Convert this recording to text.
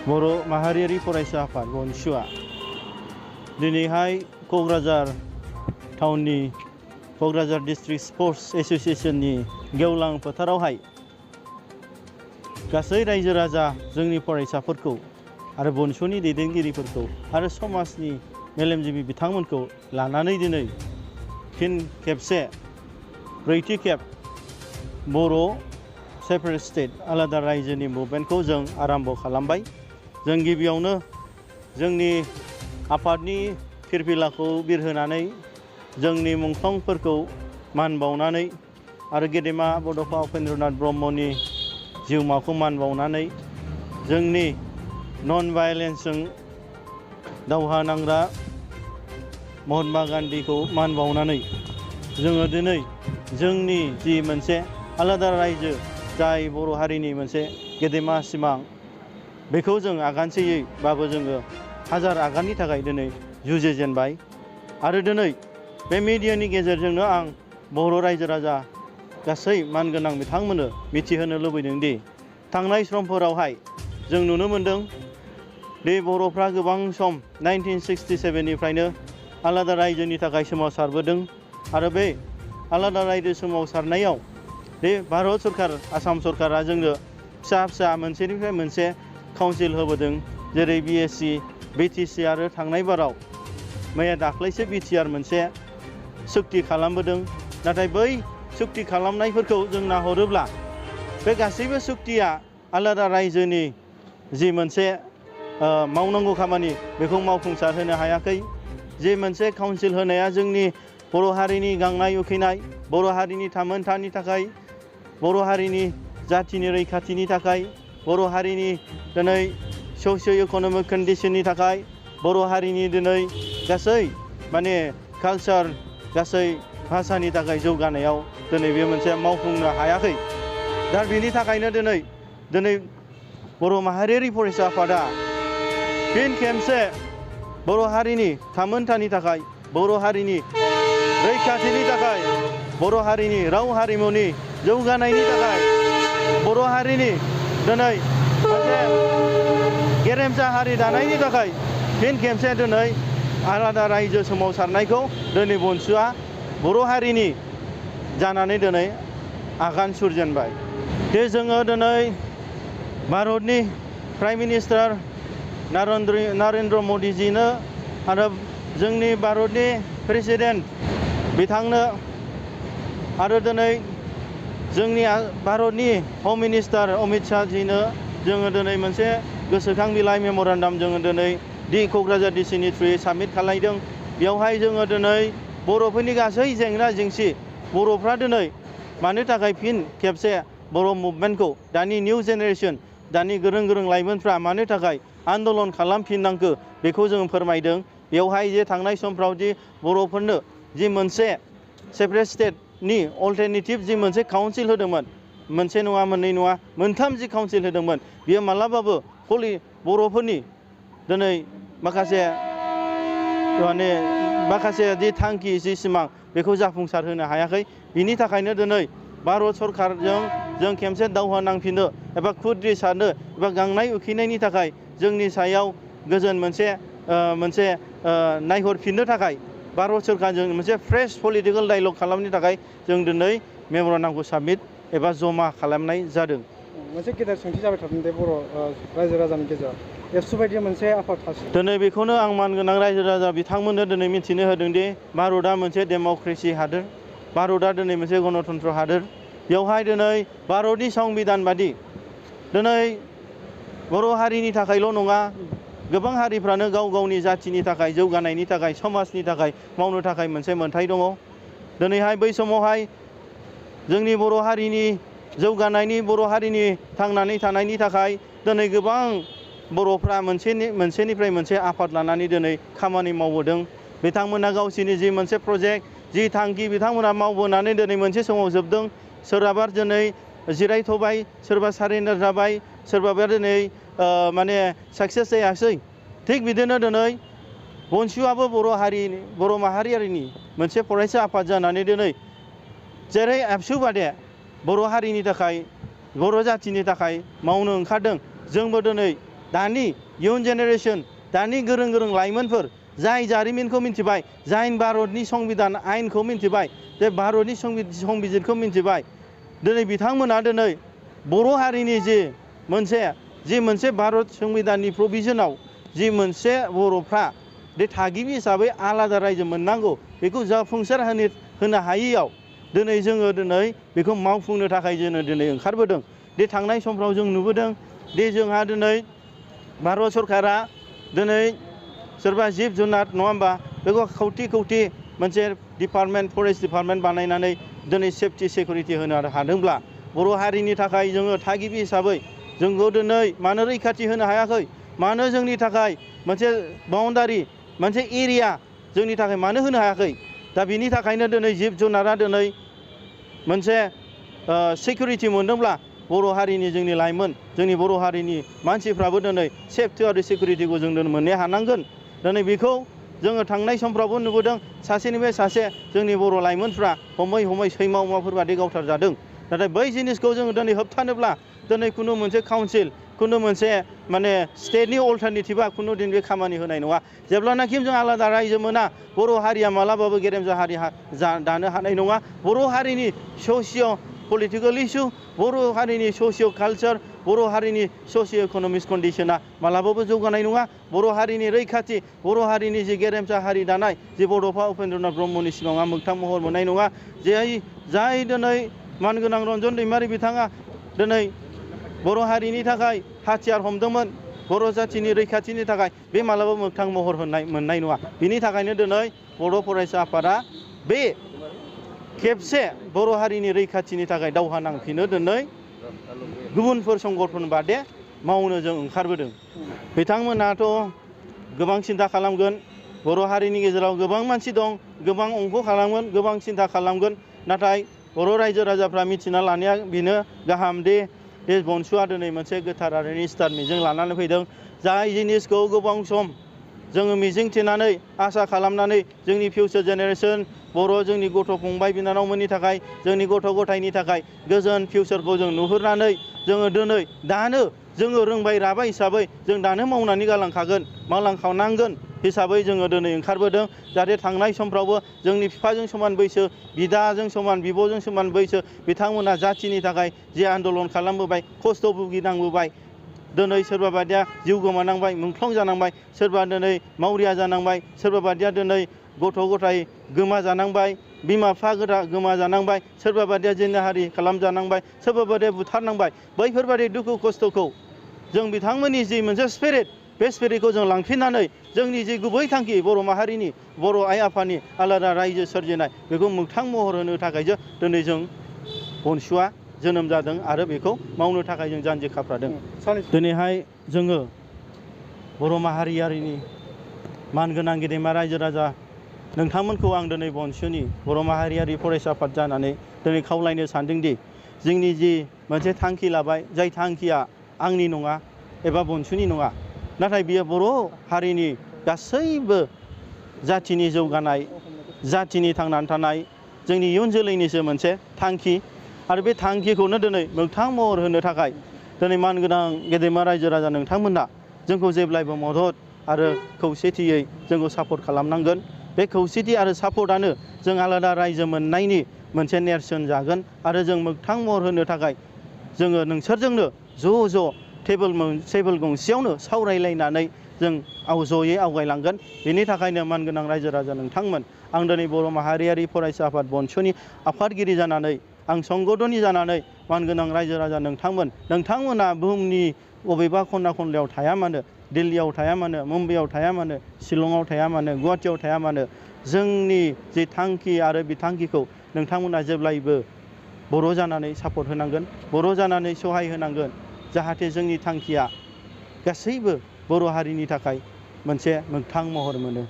बर' माहारियारि फरायसा आफाद बनसुआ दिनैहाय क'क्राझार टाउननि क'क्राझार डिस्ट्रिक्ट स्पर्ट्स एस'सिएशननि गेवलां फोथारावहाय गासै रायजो राजा जोंनि फरायसाफोरखौ आरो बनसुनि दैदेनगिरिफोरखौ आरो समाजनि मेलेमजिबि बिथांमोनखौ लानानै दिनै फिन खेबसे ब्रैथि खेब बर' सेपारेट स्टेट आलादा रायजोनि मुभमेन्टखौ जों आराम्भ खालामबाय। जों गिबियावनो जोंनि आफादनि फिरफिलाखौ बिरहोनानै जोंनि मुंख्लंफोरखौ मान बावनानै आरो गेदेमा बड'फा उपेन्द्रनाथ ब्रह्मनि जिउमाखौ मान बावनानै जोंनि नन भायलेन्सजों दावहा नांग्रा महात्मा गान्धीखौ मान बावनानै जोङो दिनै जोंनि जि मोनसे आलादा रायजो जाय बर' हारिनि मोनसे गेदेमा सिमां बेखौ जों आगानसेयैबाबो जोङो हाजार आगाननि थाखाय दिनै जुजिजेनबाय। आरो दिनै बे मिडियानि गेजेरजोंनो आं बर' रायजो राजा गासै मानगोनां बिथांमोननो मिथिहोनो लुबैदों दि थांनाय समफोरावहाय जों नुनो मोन्दों दि बर'फ्रा गोबां सम 1967निफ्रायनो आलादा रायजोनि थाखाय सोमावसारबोदों आरो बे आलादा रायजो सोमावसारनायाव बे भारत सरकार आसाम सरकारा जोंनो फिसा फिसा मोनसेनिफ्राय मोनसे काउन्सिल होबोदों, जेरै BSc, BTC आरो थांनाय बाराव मैया दाख्लैसो BTR मोनसे सुक्ति खालामबोदों। नाथाय बै सुक्ति खालामनायफोरखौ जों नाहरोब्ला बे गासैबो सुक्तिया आलादा रायजोनि जि मोनसे मावनांगौ खामानि बेखौ मावफुंसार होनो हायाखै। जे मोनसे काउन्सिल होनाया जोंनि बर' हारिनि गांनाय उखैनाय, बर' हारिनि थामोनथानि थाखाय, बर' हारिनि जाथिनि रैखाथिनि थाखाय, बर' हारिनि दिनै ससिय' इक'नमिक कन्डिशननि थाखाय, बर' हारिनि दिनै गासै माने कालचार गासै भाषानि थाखाय जौगानायाव दिनै बे मोनसे मावफुंनो हायाखै। दा बेनि थाखायनो दिनै बर' माहारियारि फरायसा आफादा फिन खेबसे बर' हारिनि थामोनथानि थाखाय, बर' हारिनि रैखाथिनि थाखाय, बर' हारिनि राव हारिमुनि जौगानायनि थाखाय, बर' हारिनि दिनै मोनसे गेरेमसा हारि दानायनि थाखाय फिन खेबसे दिनै आलादा रायजो सोमावसारनायखौ दिनै बनसुआ बर' हारिनि जानानै दिनै आगान सुरजेनबाय। बे जोङो दिनै भारतनि प्राइम मिनिस्टार नारेन्द्र मदिजिनो आरो जोंनि भारतनि प्रेसिडेन्ट बिथांनो आरो दिनै जोंनि भारतनि हम मिनिस्टार अमित शाहजिनो जोङो दिनै मोनसे गोसोखां बिलाइ मेम'रेन्डाम जोङो दिनै क'क्राझार DCनि थ्रुयै साबमिट खालामदों। बेवहाय जोङो दिनै बर'फोरनि गासै जेंना जेंसि, बर'फ्रा दिनै मानो थाखाय फिन खेबसे बर' मुभमेन्टखौ दानि निउ जेनेरेसन, दानि गोरों गोरों लाइमोनफ्रा मानो थाखाय आन्दलन खालामफिननांगौ बेखौ जों फोरमायदों। बेवहाय जे थांनाय समफ्राव जि बर'फोरनो जि मोनसे सेपारेट स्टेटनि अल्टारनेटिभ जि मोनसे काउन्सिल होदोंमोन, मोनसे नङा मोननै नङा मोनथाम जि काउन्सिल होदोंमोन, बियो मालाबाबो खालि बर'फोरनि दिनै माखासे जि थांखि जि सिमां बेखौ जाफुंसार होनो हायाखै। बिनि थाखायनो दिनै भारत सरकारजों जों खेबसे दावहा नांफिननो एबा खुद्रि सारनो एबा गांनाय उखैनायनि थाखाय जोंनि सायाव गोजोन मोनसे नायहरफिननो थाखाय भारत सरकारजों मोनसे फ्रेश पलिटिकेल डायलग खालामनो थाखाय जों दिनै मेम'रेन्डामखौ साबमिट एबा जमा खालामनाय जादों। मोनसे गेदेर सोंथि जाबाय थादों दे बर' रायजो राजानि गेजेराव एबसु बायदि मोनसे आफाद थासै। दिनै बेखौनो आं मानगोनां रायजो राजा बिथांमोननो दिनै मिथिनो होदोंदि भारतआ मोनसे डेम'क्रेसि हादोर, भारतआ दिनै मोनसे गणतन्त्र हादोर। बेवहाय दिनै भारतनि संबिधान बादि दिनै बर' हारिनि थाखायल' नङा, गोबां हारिफ्रानो गाव गावनि जाथिनि थाखाय, जौगानायनि थाखाय, समाजनि थाखाय मावनो थाखाय मोनसे मोन्थाय दङ। दिनैहाय बै समावहाय जोंनि बर' हारिनि जौगानायनि, बर' हारिनि थांनानै थानायनि थाखाय दिनै गोबां बर'फ्रा मोनसेनिफ्राय मोनसे आफाद लानानै दिनै खामानि मावबोदों। बिथांमोना गावसोरनि जि मोनसे प्रजेक्ट, जि थांखि बिथांमोना मावबोनानै दिनै मोनसे समाव जोबदों। सोरहाबा दिनै जिरायथ'बाय, सोरबा सारेन्डार जाबाय, सोरबाबा दिनै साक्सेस जायासै। थिग बिदिनो दिनै बनसुआबो बर' माहारियारिनि मोनसे फरायसा आफाद जानानै दिनै जेरै एबसु बादे बर' हारिनि थाखाय, बर' जाथिनि थाखाय मावनो ओंखारदों, जोंबो दिनै दानि इयुन जेनेरेसन दानि गोरों गोरों लाइमोनफोर जाय जारिमिनखौ मिन्थिबाय जाय भारतनि संबिधान आयेनखौ मिन्थिबाय जे भारतनि संबिजिरखौ मिन्थिबाय दिनै बिथांमोना दिनै बर' हारिनि जि मोनसे भारत संबिधाननि प्रभिजनाव जि मोनसे बर'फ्रा बे थागिबि हिसाबै आलादा रायजो मोननांगौ बेखौ जाफुंसार होनो हायैयाव दिनै जोङो बेखौ मावफुंनो थाखाय जोङो दिनै ओंखारबोदों। दे थांनाय समफ्राव जों नुबोदों दे जोंहा दिनै भारत सरकारा दिनै सोरबा जिब जुनार नङा होमबा बेखौ खौथि मोनसे डिपार्टमेन्ट फरेस्ट डिपार्टमेन्ट बानायनानै दिनै सेफटि सिकिउरिटि होनो हादोंब्ला बर' हारिनि थाखाय जोङो थागिबि हिसाबै जोंखौ दिनै मानो रैखाथि होनो हायाखै मानो जोंनि थाखाय मोनसे बाउन्डारि मोनसे एरिया जोंनि थाखाय मानो होनो हायाखै दा बिनि थाखायनो दिनै जिब जुनारा दिनै मोनसे सिकिउरिटि मोनदोंब्ला बर' हारिनि जोंनि लाइमोन जोंनि बर' हारिनि मानसिफ्राबो दिनै सेफटि आरो सिकिउरिटिखौ जों मोननो हानांगोन। दिनै बेखौ जोङो थांनाय समफ्रावबो नुबोदों सासेनिफ्राय सासे जोंनि बर' लाइमोनफ्रा हमै सैमा अमाफोर बादि गावथारजादों। नाथाय बै जिनिसखौ जोङो दिनै होबथानोब्ला दिनै खुनु मोनसे काउन्सिल खुनु मोनसे माने स्टेटनि अल्टारनेटिभा खुनु दिन बे खामानि होनाय नङा। जेब्लानाखि जों आलादा रायजो मोना बर' हारिया मालाबाबो गेरेमसा हारि दानो हानाय नङा। बर' हारिनि ससिय' पलिटिकेल इस्यु बर' हारिनि ससिय' कालचार बर' हारिनि ससिय' इक'नमिक कन्डिशना मालाबाबो जौगानाय नङा। बर' हारिनि रैखाथि बर' हारिनि जि गेरेमसा हारि दानाय जि बड'फा उपेन्द्रनाथ ब्रह्मनि सिमाङा मोगथां महर मोननाय नङा। जाय दिनै मानगोनां रन्जन दैमारि बिथाङा दिनै बर' हारिनि थाखाय हाथियार हमदोंमोन बर' जाथिनि रैखाथिनि थाखाय बे मालाबाबो मोगथां महर मोननाय नङा। बिनि थाखायनो दिनै बर' फरायसा आफादा बे खेबसे बर' हारिनि रैखाथिनि थाखाय दावहा नांफिनो दिनै गुबुनफोर संगठन बादे मावनो जों ओंखारबोदों। बिथांमोनाथ' गोबां सिन्था खालामगोन बर' हारिनि गेजेराव गोबां मानसि दं गोबां अंख खालामगोन गोबां सिन्था खालामगोन नाथाय बर' रायजो राजाफ्रा मिथिना लानाया बेनो गाहाम दे बे बनसुआ दिनै मोनसे गोथार आरो निस्थार मिजिं लानानै फैदों। जाय जिनिसखौ गोबां सम जोङो मिजिं थिनानै आसा खालामनानै जोंनि फिउचार जेनेरेसन बर' जोंनि गथ' फंबाय बिनानावमोननि थाखाय जोंनि गथ' गथायनि थाखाय गोजोन फिउचारखौ जों नुहुरनानै जोङो दिनै दानो जोङो रोंबाय राबाय हिसाबै जों दानो मावनानै मावलांखानांगोन हिसाबै जोङो दिनै ओंखारबोदों। जाहाथे थांनाय समफ्रावबो जोंनि बिफाजों समान बैसो बिदाजों समान बिब'जों समान बैसो बिथांमोना जाथिनि थाखाय जे आन्दलन खालामबोबाय खस्थ' भुगिनांबोबाय दिनै सोरबा बादिया जिउ गोमानांबाय मुंख्लं जानांबाय सोरबा दिनै मावरिया जानांबाय सोरबा बादिया दिनै गथ' गथाय गोमाजानांबाय बिमा बिफा गोमाजानांबाय सोरबा बादिया जिनाहारि खालामजानांबाय सोरबा बादिया बुथारनांबाय बैफोरबादि दुखु खस्थ'खौ जों बिथांमोननि जि मोनसे स्पिरिट बे स्पिरिटखौ जों लांफिननानै जोंनि जि गुबै थांखि बर' माहारिनि बर' आइ आफानि आलादा रायजो सोरजिनाय बेखौ मोगथां महर होनो थाखायसो दिनै जों बनसुआ जोनोम जादों आरो बेखौ मावनो थाखाय जों जानजि खाफ्रादों। दिनैहाय जोङो बर' माहारियारिनि मानगोनां गेदेमा रायजो राजा नोंथांमोनखौ आं दिनै बनसुनि बर' माहारियारि फरायसा आफाद जानानै दिनै खावलायनो सानदोंदि जोंनि जि मोनसे थांखि लाबाय जाय थांखिया आंनि नङा एबा बनसुनि नङा नाथाय बियो बर' हारिनि गासैबो जाथिनि जौगानाय जाथिनि थांनानै थानाय जोंनि इयुन जोलैनिसो मोनसे थांखि आरो बे थांखिखौनो दिनै मोगथां महर होनो थाखाय दिनै मानगोनां गेदेमा रायजो राजा नोंथांमोना जोंखौ जेब्लायबो मदद आरो खौसेथियै जोंखौ सापर्ट खालामनांगोन। बे खौसेथि आरो सापर्टआनो जों आलादा रायजो मोननायनि मोनसे नेरसोन जागोन आरो जों मोगथां महर होनो थाखाय जोङो नोंसोरजोंनो ज' टेबोल गंसेयावनो सावरायलायनानै जों ज'यै आवगायलांगोन। बेनि थाखायनो मानगोनां रायजो राजा नोंथांमोन आं दिनै बर' माहारियारि फरायसा आफाद बनसुनि आफादगिरि जानानै आं संगदनि जानानै मानगोनां रायजो राजा नोंथांमोना बुहुमनि बबेबा खना खनलायाव थाया मानो दिल्लीयाव थाया मानो मुम्बाइआव थाया मानो शिलंआव थाया मानो गुवाहाटियाव थाया मानो जोंनि जि थांखि आरो बिथांखिखौ नोंथांमोना जेब्लायबो बर' जानानै सापर्ट होनांगोन बर' जानानै सहाय होनांगोन जाहाथे जोंनि थांखिया गासैबो बर' हारिनि थाखाय मोनसे मोगथां महर मोनो।